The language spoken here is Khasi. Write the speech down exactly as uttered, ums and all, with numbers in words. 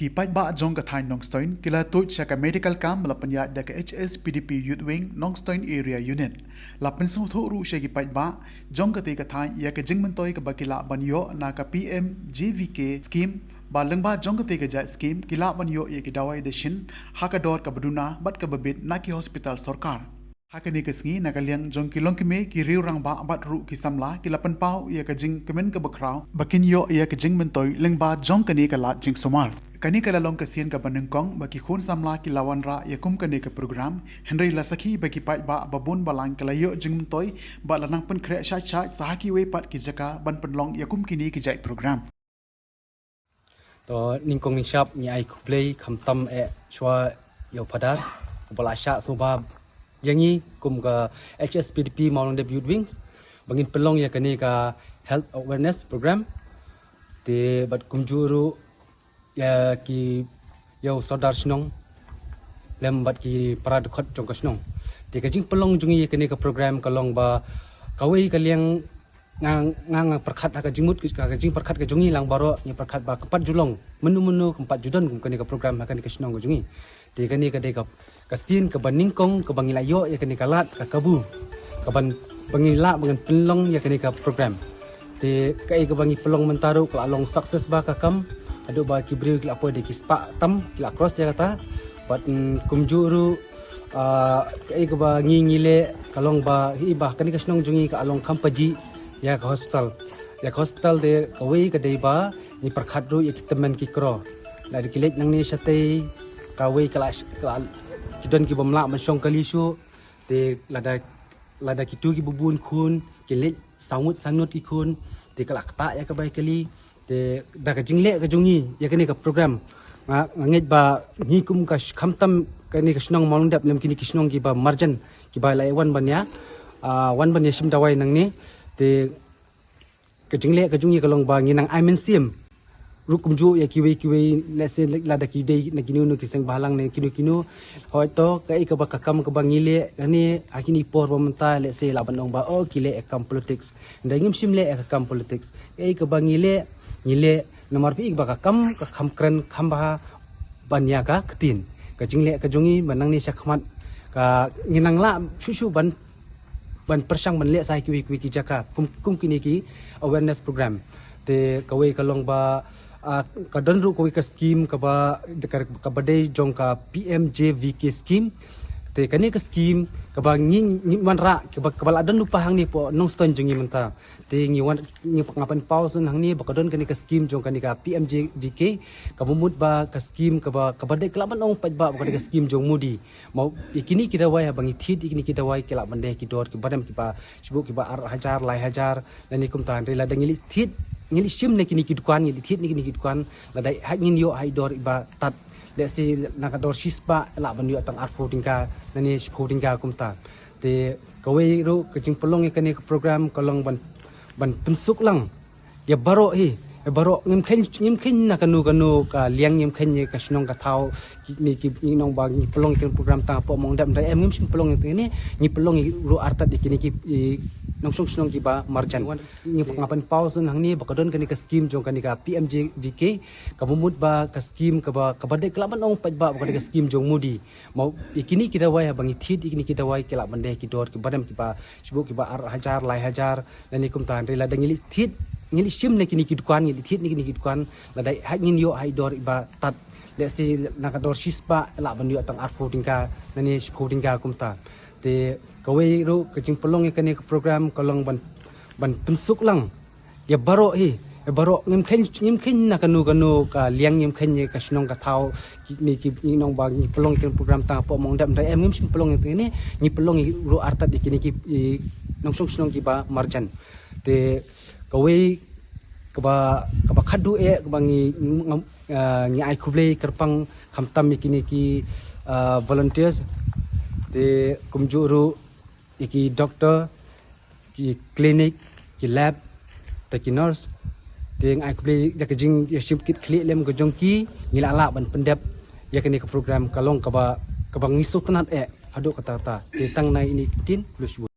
Ki paidbah jong ka thaiñ Nongstoiñ ki la tuid sha ka medical camp ba la pynïaid da ka H S P D P Youth Wing Nongstoiñ Area Unit. La pynsngewthuh ruh sha ki paidbah jong katei ka thaiñ ïa ka jingmyntoi kaba ki lah ban ïoh na ka P M J V K scheme, ba lyngba jong katei ka jait scheme ki lah ban ïoh ïa ki dawai dashin ha ka dor kaba duna bad kaba bit na ki hospital sorkar. Ha kane ka sngi, na ka liang jong ki longkmie, ki riew rangbah bad ruh ki samla ki la pynpaw ïa ka jingkmen kaba khraw ba kin ïoh ïa ka jingmyntoi lyngba jong kane ka lad jingsumar. Kane ka la long ka sien kaba nyngkong ba ki khun samla ki la wanrah ïa kum kane ka program, hynrei la sakhi ba ki paidbah ba bun ba lang ki la ïoh jingmyntoi bad la nang pynkhreh shait shait sha ha kiwei pat ki jaka ban pynlong ïa kum kine ki jait program. To, nyngkong nyngshap ngi ai khublei khamtam eh shuwa ïa u Phadar uba la shah sngewbha ïa ngi kum ka H S P D P Mawlongdep Youth Wings ba ngin pynlong ïa kane ka health awareness program. Te bad kumjuh ruh ïa ki, ïa u Sordar Shnong lem bad ki para dkhot jong ka shnong. Te ka jingpynlong jong ngi ïa kane ka program ka long ba kawei ka liang nga, nga, nga pyrkhat ha ka jingmut, ka, ka jingpyrkhat ka jong ngi lang baroh, ngi pyrkhat ba kam pat ju long mynno mynno, kam pat ju don kum kane ka program ha kane ka shnong ka jong ngi. Te kane ka dei ka, ka sien kaba nyngkong kaba ngi la ïoh ïa kane ka lad, ka kabu, kaban, ba ngi lah ba ngan pynlong ïa kane ka program. Te kaei kaba ngi pynlong mynta ruh ka la long success bha ka kam, haduh ba ki briew ki la poi da ki spah tam, ki la cross ïa kata. Bad, mm, kumjuh ruh, ah, kaei kaba ngi, ngi leh ka long ba, hi ba kane ka shnong jong ngi ka long kham pajih ïa ka hospital. Ïa ka hospital te kawei ka dei ba ngi pyrkhat ruh ïa ki tymmen ki kro. Lada ki leit nangne shatei, kawei ka la, ka la, ki don ki bym lah ban shong kali shuh. Te lada, lada kito kiba bun khun ki leit saw ngut saw ngut ki khun, te ka la ktah ïa ka bai kali. Te da ka jingleh ka jong ngi ïa kane ka program, nga, nga ngeit ba ngi kum ka sh-, khamtam kane ka shnong Mawlongdep lem kine ki shnong kiba marjan kiba la wan ban ïa, ah, wan ban ïa shim dawai nangne. Te ka jingleh ka jong ngi ka long ba ngi nang ai mynsiem ruh kumjuh ïa kiwei kiwei, let's say, lada ki dei na kino kino ki seng bhalang ne kino kino. Hooid to, kaei kaba ka kam kaba ngi leh kane ha kine por ba mynta, let's say, lah ban ong ba, oh, ki leh ïa ka kam politics. Hynrei ngim shym leh ïa ka kam politics. Kaei kaba ngi leh, ngi leh namar phi i ba ka kam ka kham kren kham bha ban ïa ka ktien. Ka jingleh ka jong ngi ba nangne shakhmat ka ngi nang lah shuh shuh ban, ban pyrshang ban leh sha kiwei kiwei ki jaka kum, kum kine ki awareness program. Te kawei ka long ba, ah, ka don ruh kawei ka scheme kaba, ka, kaba dei jong ka P M J V K scheme. Te kane ka scheme kaba ngi, ngi wanrah kaba, kaba la don lypa hangne hapoh Nongstoiñ jong ngi mynta. Te ngi wan, ngi, nga pynpaw shen hangne ba ka don kane ka scheme jong kane ka P M J V K, kaba mut ba ka scheme kaba, kaba dei ka lah ban ong pat ba, ba ka dei ka scheme jong Modi. Mo, ïa kine ki dawai haba ngi thied ïa kine ki dawai ki lah ban dei ki dor kiba dang kiba, shibun kiba ar hajar, lai hajar, lane kumta. Hynrei lada ngi leit thied, ngi leit shim na kine ki dukan, ngi leit thied na kine ki dukan, lada hooid ngin ïoh ha i dor iba tad, let's say, na ka dor shispah lah ban ïoh tang arphew tyngka lane shiphew tyngka kumta. Te kawei ruh ka jingpynlong ïa kane ka program ka long ban, ban pynsuk lang ïa baroh hi, ïa baroh, ngim kheiñ, ngim kheiñ na kano kano ka liang, ngim kheiñ ïa ka shnong ka thaw, kine ki, ngi ong ba ngi pynlong ïa kane ka program tang hapoh Mawlongdep, hynrei em, ngim shym pynlong ïa kine, ngi pynlong ruh artat ïa kine ki, i, nongshong shnong kiba marjan. Ngi, nga pynpaw shen hangne ba ka don kane ka scheme jong kane ka P M J V K, kaba mut ba ka scheme kaba, kaba dei ka lah ban ong pat ba, ba ka dei ka scheme jong Modi. Mo, ïa kine ki dawai haba ngi thied ïa kine ki dawai ki lah ban dei ki dor kiba dang kiba, shibun kiba ar hajar, lai hajar, lane kumta. Hynrei lada ngi leit thied, ngi leit shim na kine ki dukan, ngi leit thied na kine ki dukan, lada hooid ngin ïoh ha i dor iba tad, let's say, na ka dor shispah lah ban ïoh tang arphew tyngka lane shiphew tyngka kumta. Te kawei ruh ka jingpynlong ïa kane ka program ka long ban, ban pynsuk lang ïa baroh hi, ïa baroh, ngim kheiñ, ngim kheiñ na kano kano ka liang, ngim kheiñ ïa ka shnong ka thaw, kine ki, ngi ong ba ngi pynlong ïa kane ka program tang hapoh Mawlongdep, hynrei em, ngim shym pynlong ïa kine, ngi pynlong ruh artat ïa kine ki, i, nongshong shnong kiba marjan. Te kawei kaba, kaba khatduh eh kaba ngi, ngi, ah, ngi ai khublei kyrpang khamtam ïa kine ki, ah, volunteers. Te kumjuh ruh ïa ki doktor, ki clinic, ki lab, te ki nurse. Te ngi ai khublei ïa ka jingïashim kit khlieh lem ka jong ki, ngi la lah ban pyndep ïa kane ka program ka long kaba, kaba ngi sngewtynnat eh haduh katta katta. Te tang na ine i ktien, khublei shibun.